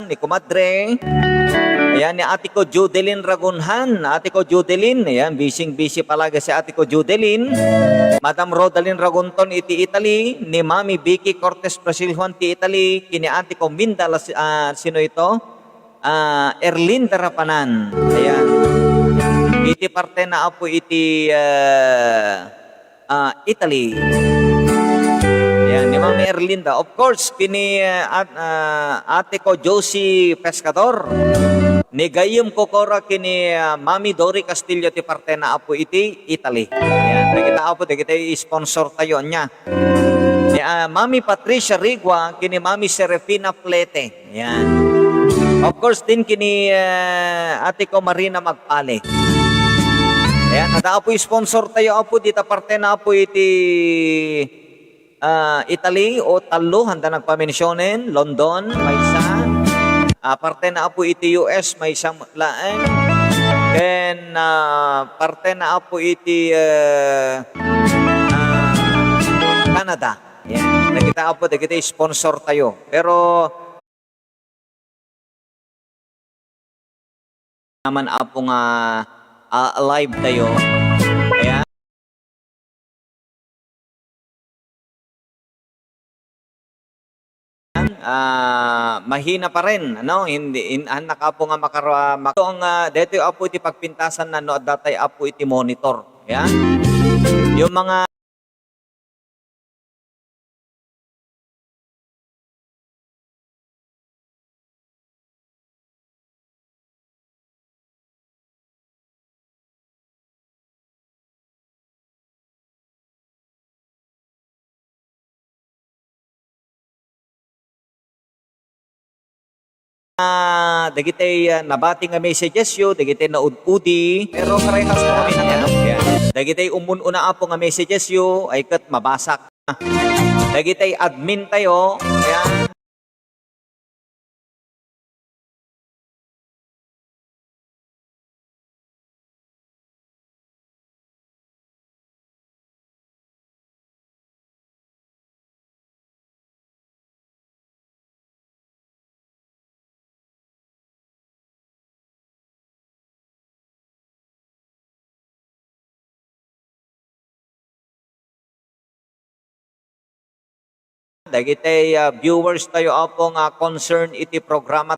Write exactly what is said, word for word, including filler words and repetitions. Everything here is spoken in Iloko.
ni kumadre. Ayan, ni ate ko Judeline Ragunhan. Ate ko Judeline, ayan, busy-busy palagi si ate ko Judeline. Madam Rodalyn Ragunton iti Italy, ni Mami Vicky Cortez Brasil Juan ti Italy, kini ate ko Minda Las-, ah, sino ito? Ah, Erlinda Rapanan. Ayan. Iti parte na apo iti, ah, ah, Italy. Ayan, ni Mami Erlinda. Of course, kini, ah, at-, ah, ate ko Josie Pescador. Ni gayyem ko kora kini, ah, Mami Dory Castillo ti parte na apo iti Italy. Ayan, dagita apo, dagita sponsor tayo niya. Ni, ah, Mami Patricia Rigua, kini Mami Serafina Plete. Ayan. Of course, din kini, ah, ate ko Marina Magpale. Ayan, ada apo sponsor tayo, apo, dita parte na apo iti, ah, Italy, o tallo, handa nagpamensionen, London, maysa. Ah, parte na apo iti U S, maysa laeng. Then, ah, parte na apo iti, ah, ah, Canada. Ayan. Dagita apo, dagita sponsor tayo. Pero, naman apo nga, ah, live tayo. Ayan. Ah, mahina pa rin, ano? Hindi, in-, an nakapo nga makara-, mak-, ito ang, ah, dito yung apo iti pagpintasan na, no, at datay apo iti monitor. Ayan. Yung mga Ah, dagitay, ah, nabati nga messages yo, dagitay naud-udi. Pero parehas na kami ng ano. Yan. Dagitay umun-una apo nga messages yo, ay ket mabasak. Dagitay admin tayo. Yan. Dagitay, ah, viewers tayo, apo, nga concern iti programa